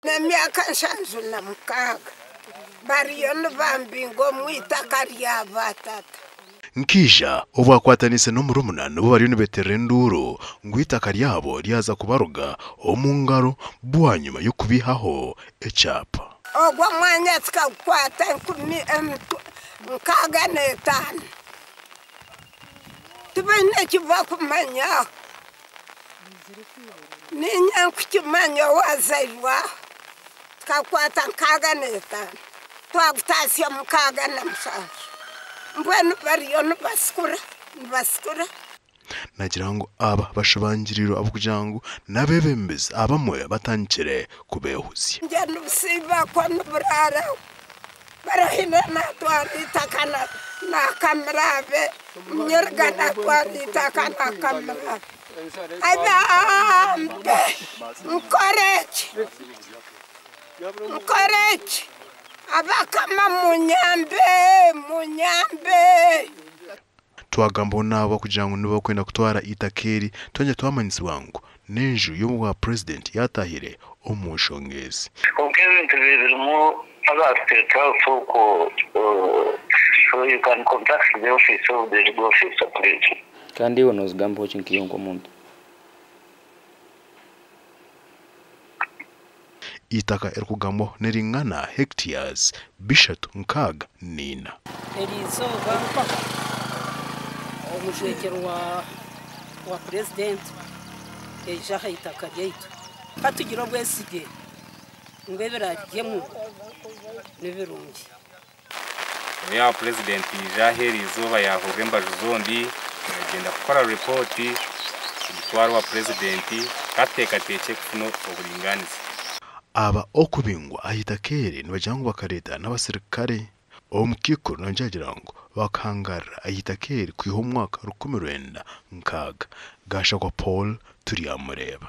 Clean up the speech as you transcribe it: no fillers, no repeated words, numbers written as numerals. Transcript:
N'emyaka 76 bariyo nibambinga omu itaka rya baatata. Nkiija obu akwataniise n'omurumuna nibo bariyo nibeeterera enduuru ngu eitaka ryabo ryaza kubaruga omu ngaro bwanyima y'okubiihaho ekyapa. Ogwo mwanya tukagukwata 65. Tibaine ki bakumanyaho. Niinye nkukimanya owaazairwe aho. Tukagukwata 65, twagutaasya 67. Mbwenu bariyo nibasikura, nibasikura. Naagira ngu aba bashobangiriirwe ahabw'okugira ngu n'abeebembezi abamwe batandikire kubeehuzya. Ngye nibusiibakwo niburaaraho. Barahine naatwara eitaka naakamira abe, Munyiriga naatwara eitaka naakamira abe. Abambe nkore ki? Nkore ki? Abakama munyambe, munyambe. Twagambaho n'abo kugira ngu nibo barikwenda kutwara eitaka eri, twongye twamanyisibwa ngu n'enju y'obwa purezidenti yaatahire omu nshonga ezi. Kwonka ebintu bye birimu aba State House okwo so you can contact the office of the legal officer please. Kandi iwe noozigambaho ki nkaiwe nk'omuntu? Eitaka erikugambwaho niringana hectares 364. Eriizooba omujwekyerwa wa Purezidenti yaija aha itaka ryaitu. Ka tugire obwesigye ngu ebiraarugyemu ni birungi. Obu yaaba Purezidenti yaija aha eriizooba yaahurira embaju zombi, yagyenda kukora ripooti kugitwara owa Purezidenti ka tuteekateekye kufuna oburingaaniza. Aba okubingwa aha itaka eri nibagira ngu bakareeta n'abaserukare. Omukaikuru naagira agira ngu bakahangarira aha itaka eri kwiha omu mwaka 1960. Gashakwa Paul Turyamureeba.